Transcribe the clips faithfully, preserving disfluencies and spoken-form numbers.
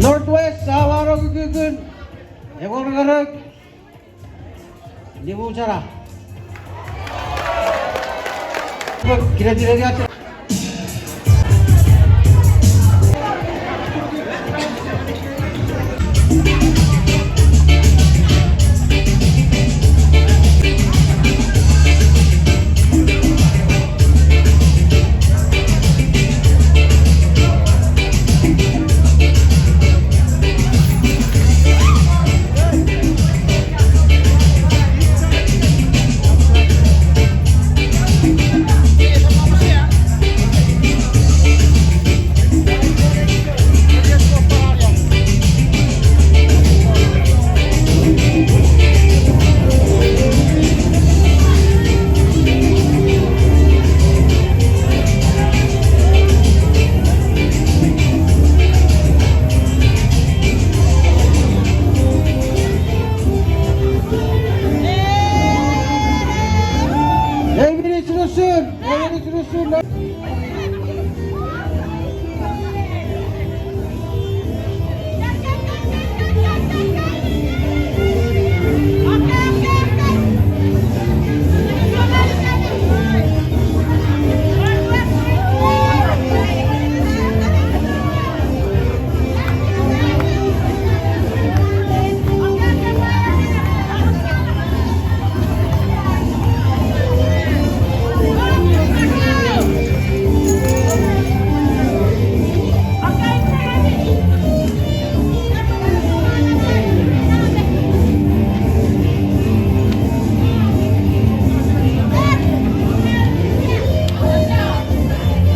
Northwest, a wano kukukun. Engon ngerou. Nimu chana. Kirekirekiacha. Ei minich usun, ei minich usun.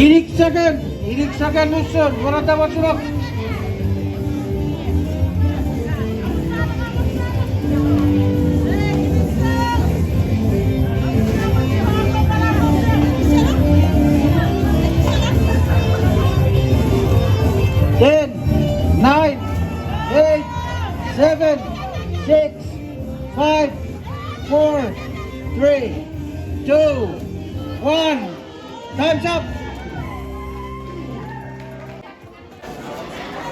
Inik second, inik second usun, wona ta mochunok. Ten, nine, eight, seven, six, five, four, three, two, one. Time's up.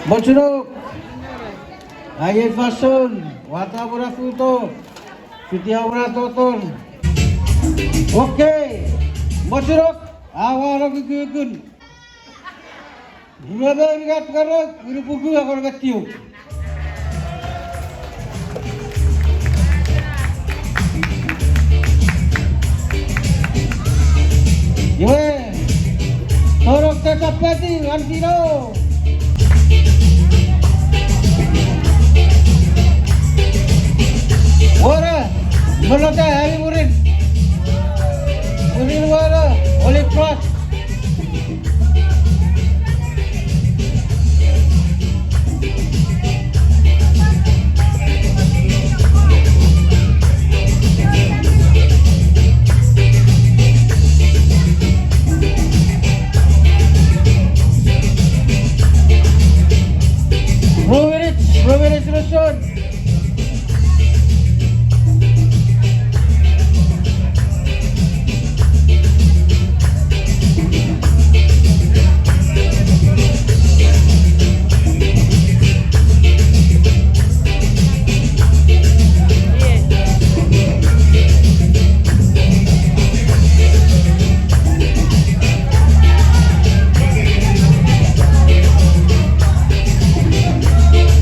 Mochunok. Ai ei fansoun, wata mona futo. Fiti a mona toton. Okay. Mochunok. A wano kukukun. Ruemon unungat ngerou, unupuku engon me tiu. Iwe, tonong te chapati, an tino. Wora, monota, ani murin. Murin wora, Holy Cross. Ruminich, ruminich, rusun.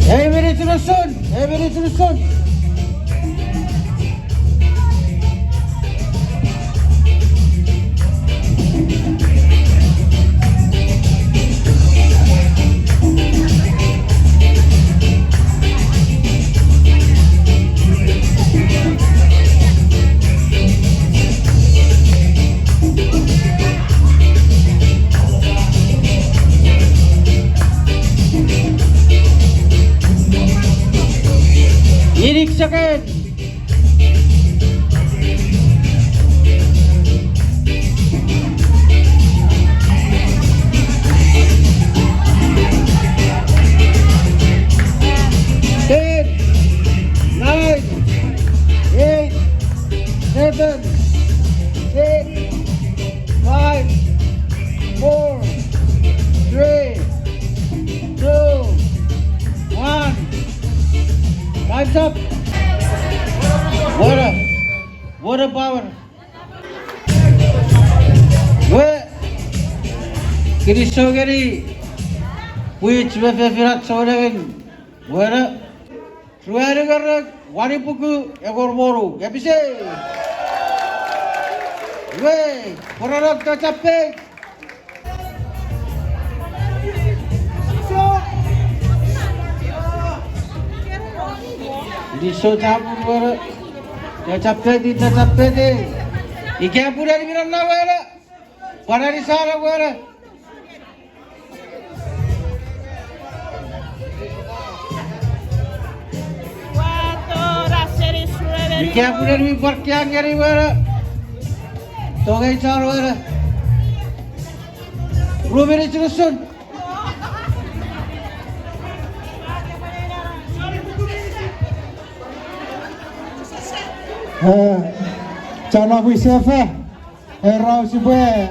Ei minich usun, ei minich usun. Inik second. Ten, nine, eight, seven, six, five, four, three, two, Up. Wona, wona power. We, kinisou ngeni pwich me fefinach souneng. Wona, ruanu ngerou, wanipuku, engon me wonu. Epise. We, pworanon, ta chapei. Kinisou chapur wona. Ta chapeti, ta chapeti. Ika pun ani mi nonno wona. Pwan ani sara wona. Ika pun ani mi pwan kiangeni wona. Tongei chon wona. Ru minich usun. Eh, chon nom wisefa, era sipwe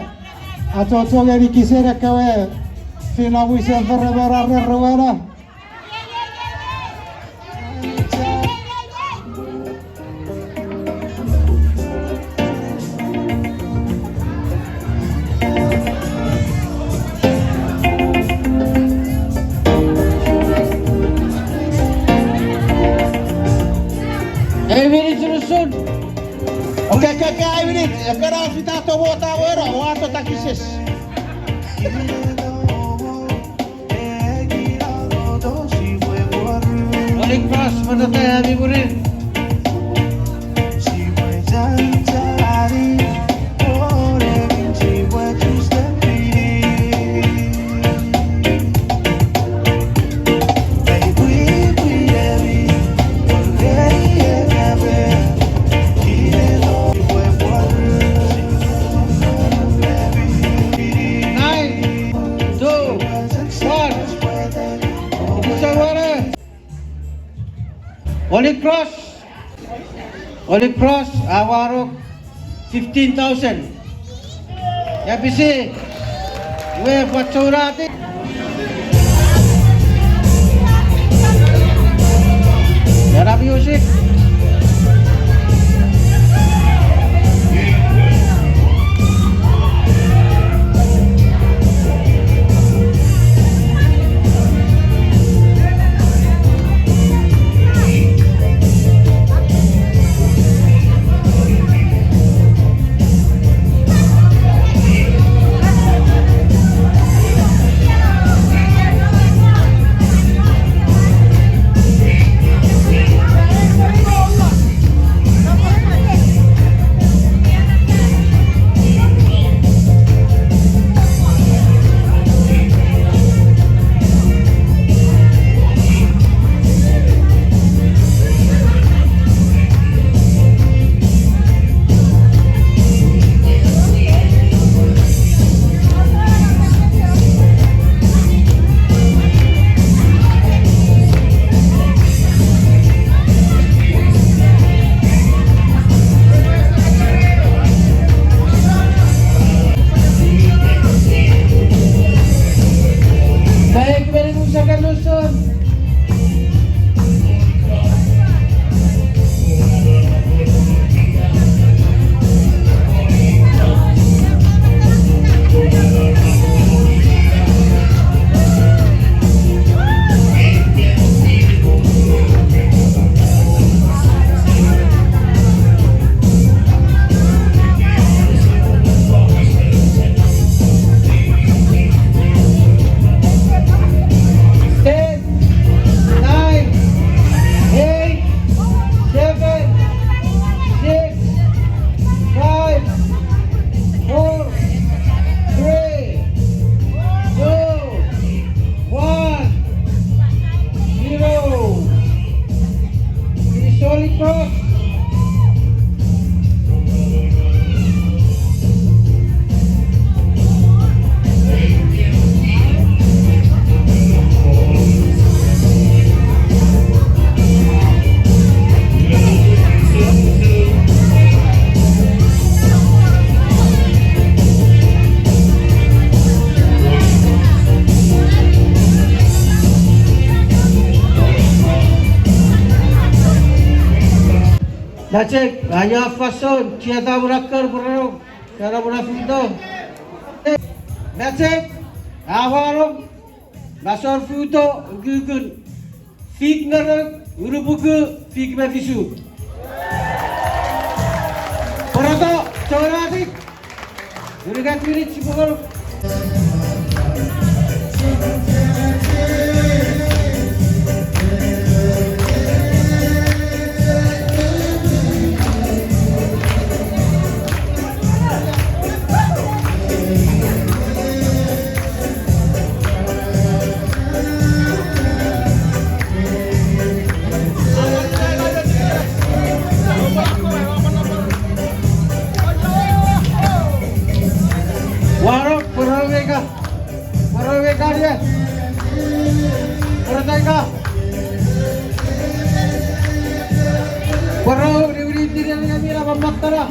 achocho ngeni kisen ekkewe fin nom wisefa re mena re wona. Ei minich usun. Okay, okay, okay, ei minich. Ekkena fita to wota wena, wato takises. Holy Cross, mano ta ami murin. Nine, two, one. Holy Cross. Holy Cross, a wano fifteen thousand. Episi, we pwan chounati. Ena music. Pachek, aia fason, chieta munakkar pworo, chieta munafuto. Pachek, awarom, masor futo, ukukun, fik ngerou, unupuku, fik me fisu. Pworoto, chonatik. Unungat minit sipwe ngonuk. Wano, pworo weka. Pworo weka ria. Pworo taika. Pworo, niwini tiri ria mira mamatara.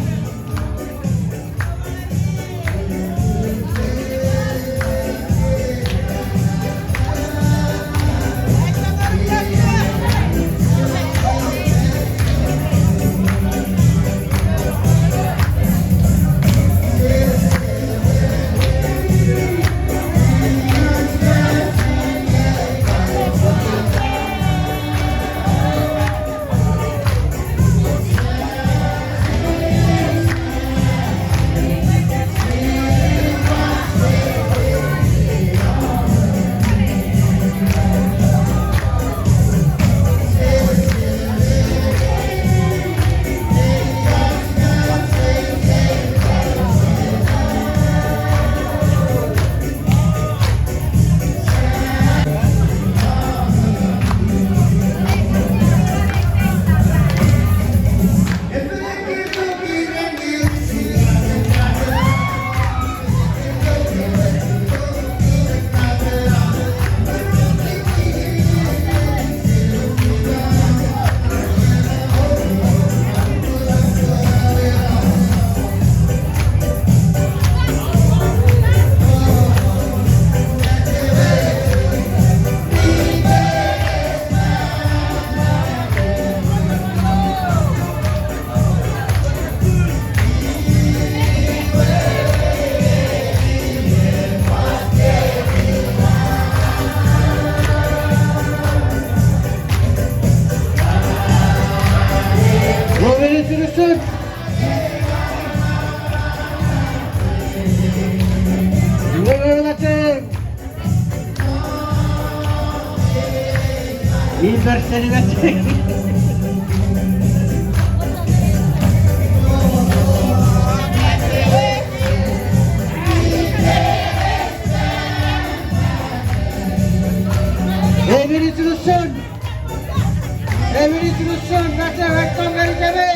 Impersonation. Ei minit usun. Ei minit usun, rese wekkom ngeni kemi.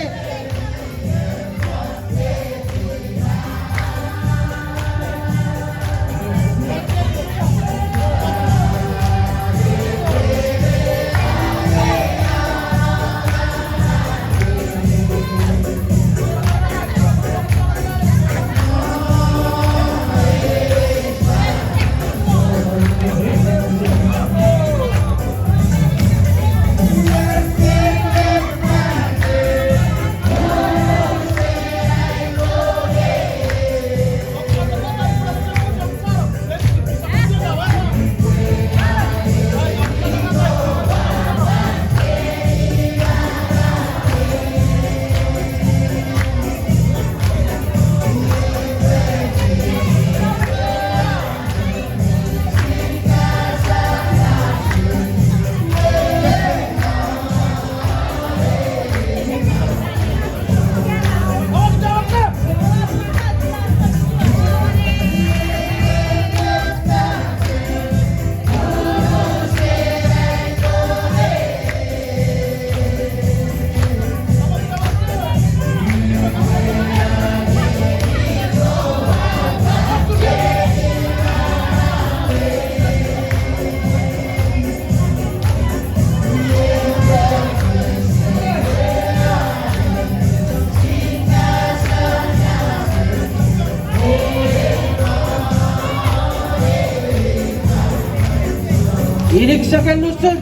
Inik second usun.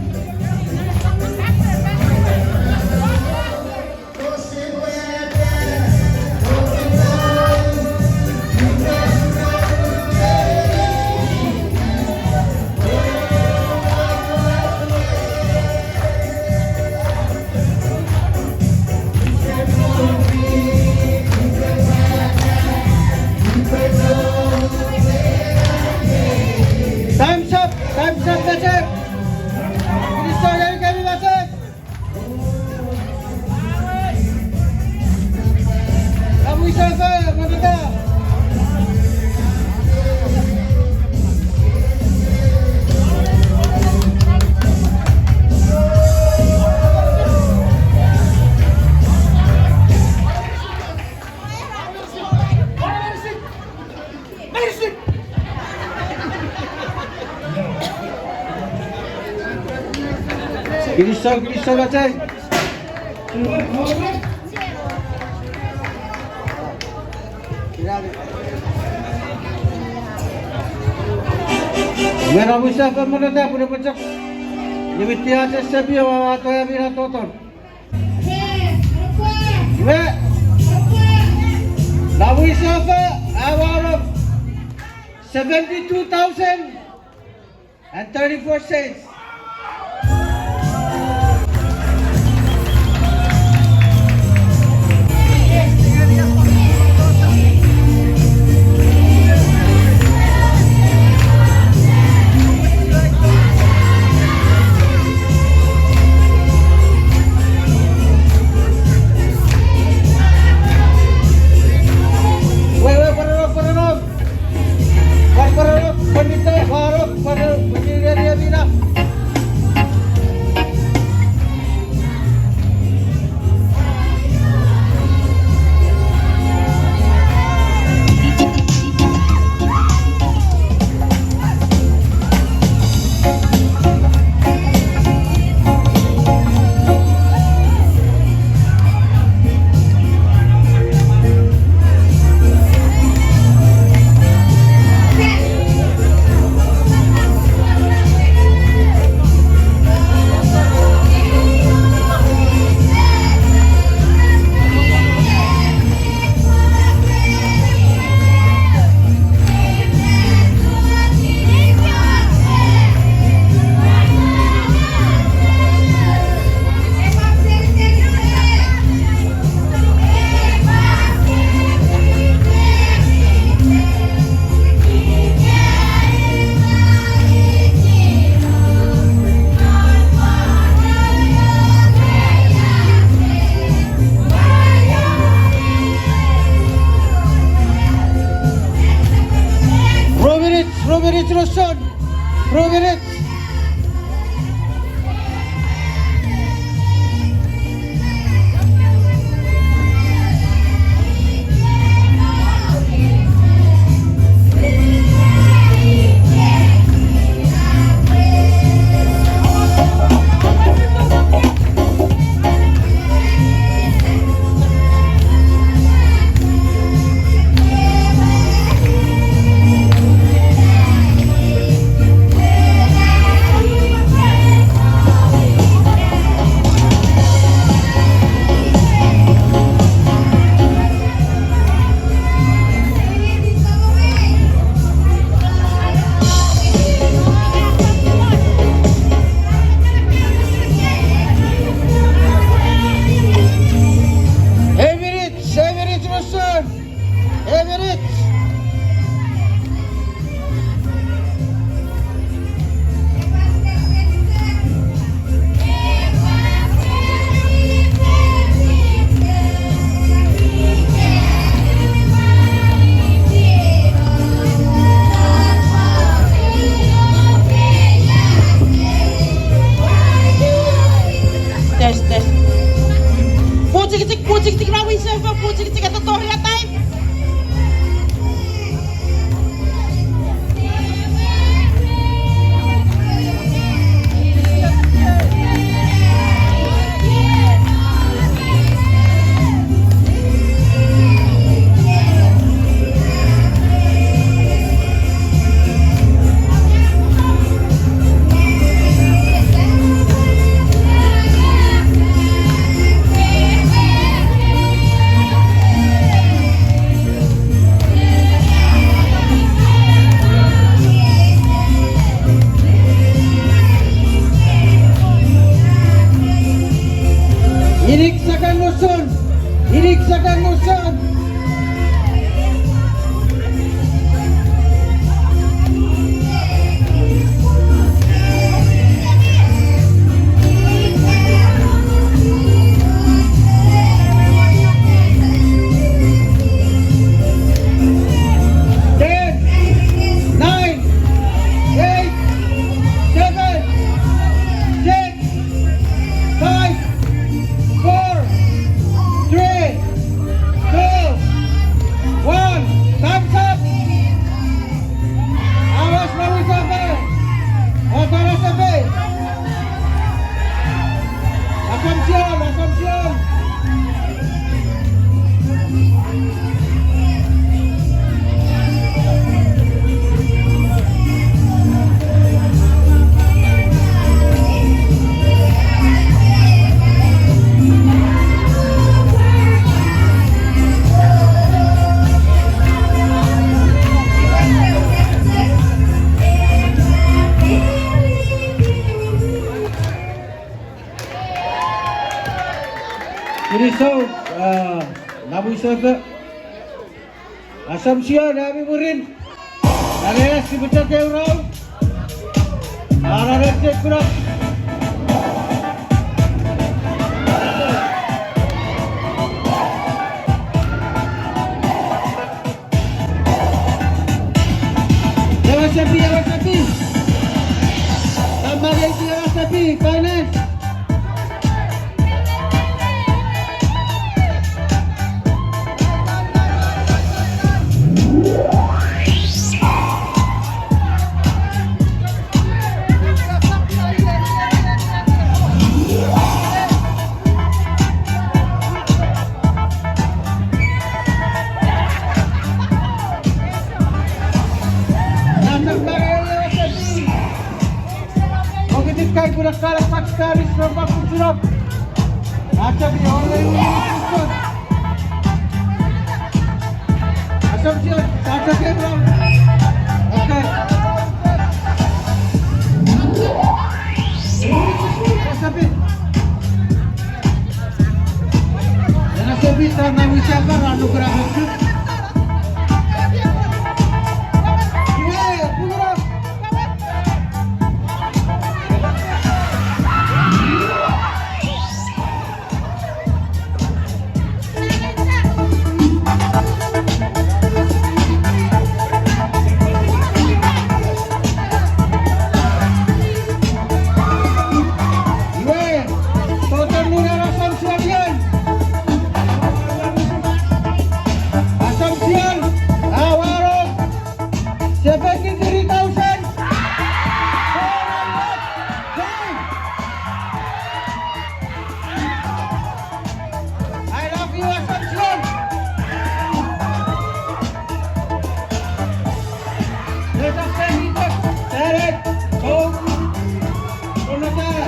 Kinisou, kinisou, machei. Iwe na wisan fen moneta pun epwe chok niwiniti ach esepi o ato ami na toton. Iwe na wisan fen a wano seventy-two thousand and thirty-four cents. Wewe, pwarano, pwarano. Ru minich, ru minich, Roson. Ru minich. Ei minich, ei minich, Roson. Ei minich. Test, test. Puchikichik, puchikichik, na wisan fen puchikichik, atotori time. Inik sakan musun. Inik sakan musun. Ten, nine, eight, seven, six, five, four, three, Assumption, Assumption. Kinisou, ah, namwisofo. Assumption, ami mwirin. Are sipwe chok eu round. Ara ren chek kuna. Ewe sepi, ewe sepi. Tamar eiti ewe sepi, finance. Pokiten kai kuna kana pach karis no pakuchunok. Acha mi ole uri kusot. Assumption, acha ke bro. Okay. Assumption. Ena sepi ta na wisapa ra nukura nukura. Iwe, nukura. Iwe, toten ninen Assumption. Assumption, awaro, seventy-three thousand. I love you, Assumption. Let us say it. Say it. Go. Go, Natasha.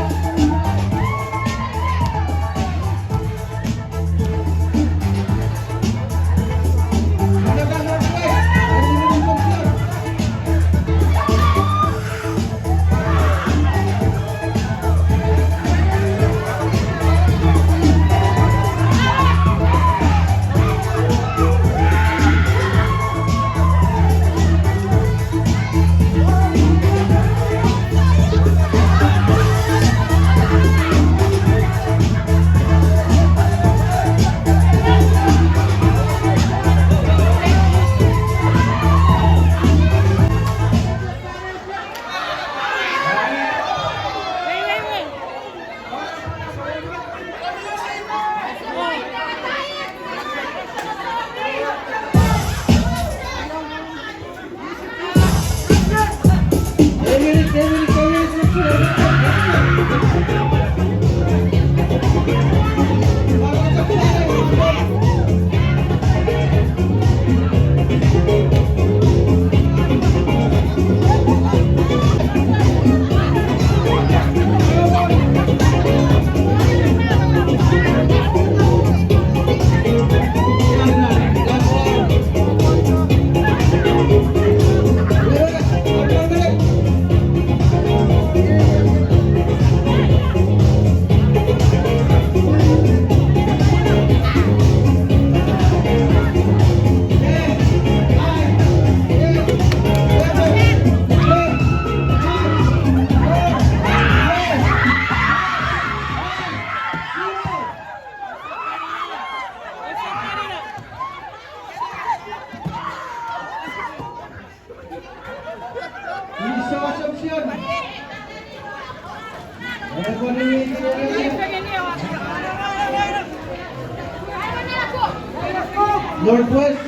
Northwest.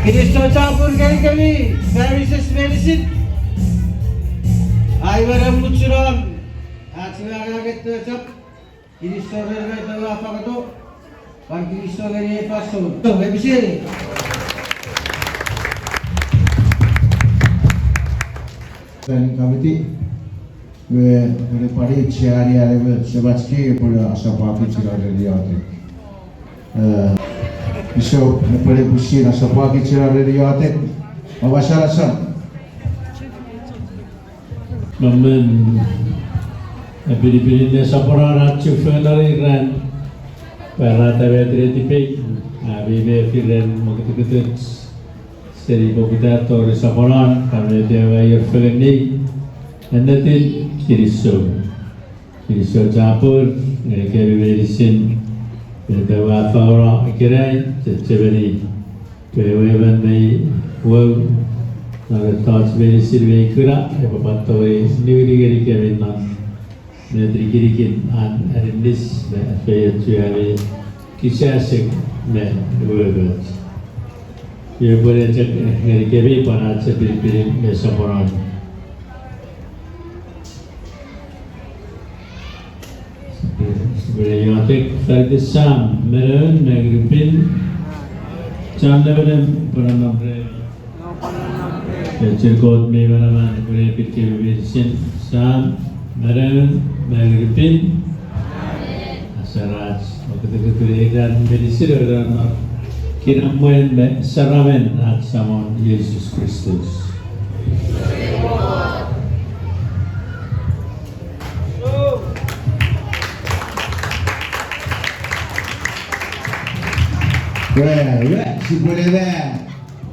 Kinisou chapur ngenikemi, parishes meinisin. Iwe ne muchunon ach we angangen chok kinisou ren met ewe a fangeno, pwan kinisou ngeni ei fansoun. So, episiri. Planning committee, we, we pwari chiari are we semach ki pwari asapwakich ina ren iotek. Eh, so, pwari pusin asapwakich ina ren iotek. Awa sarasan. Memon, epinipinin nesoponon ach chufengen non ei ran, pwarata me tiretipei, ami mefi ren mokutukutuch, seni poputa tori soponon, pwan met ewe aier fengen nei, ennetin kinisou. Kinisou chapur, ngenikemi meinisin, met ewe a fangeno ikenai, chechemeni. Pwe ewe emon mei wou, non mettoch meinisin mei kuna, epwe pwan tongeni niwini ngenikemi non met nikinikin an aninnis me efeiochu ami kisasek me wewoch. Iwe pwe chok ngenikemi pwan ach epinipinin nesoponon. Sipwene iotek. Fan iten Sam, me noun, me ngunupin. Sam nemenem pwe nonnom remi. Echir Kot mi manaman, pwe epit kemi meinisin, Sam, me noun, me ngunupin. Asarach, okutukutun ei ran meinisin, ran non kinamwen me saramen ach Samon Jises Kristus. Iwe, iwe, sipwene ma,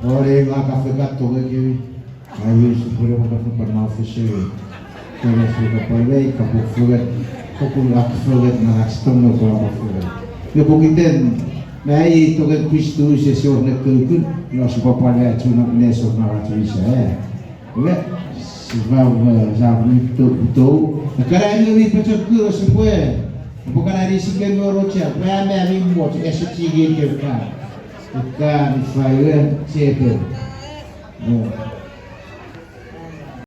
ore ma kafekat tongekemi. Ai, sipwene ma kafepat na office. Kene sipwe pwal mei kapok fengen, kapok fengen na ach tong me pwal kapok fengen. Nge pokiten, me ai tongen Kristus ese wor ne kukun, ina sipwe pwal mei chunok ne sor na ach misa, eh. Iwe, sipwe, eh, sipwe tou, tou. Ekkana mi pochokun sipwe, epwe kana ni siken me orochea, pwe a me ami moch, ese chingin ke ka. Ekka ni faiwe, cheke. Mo.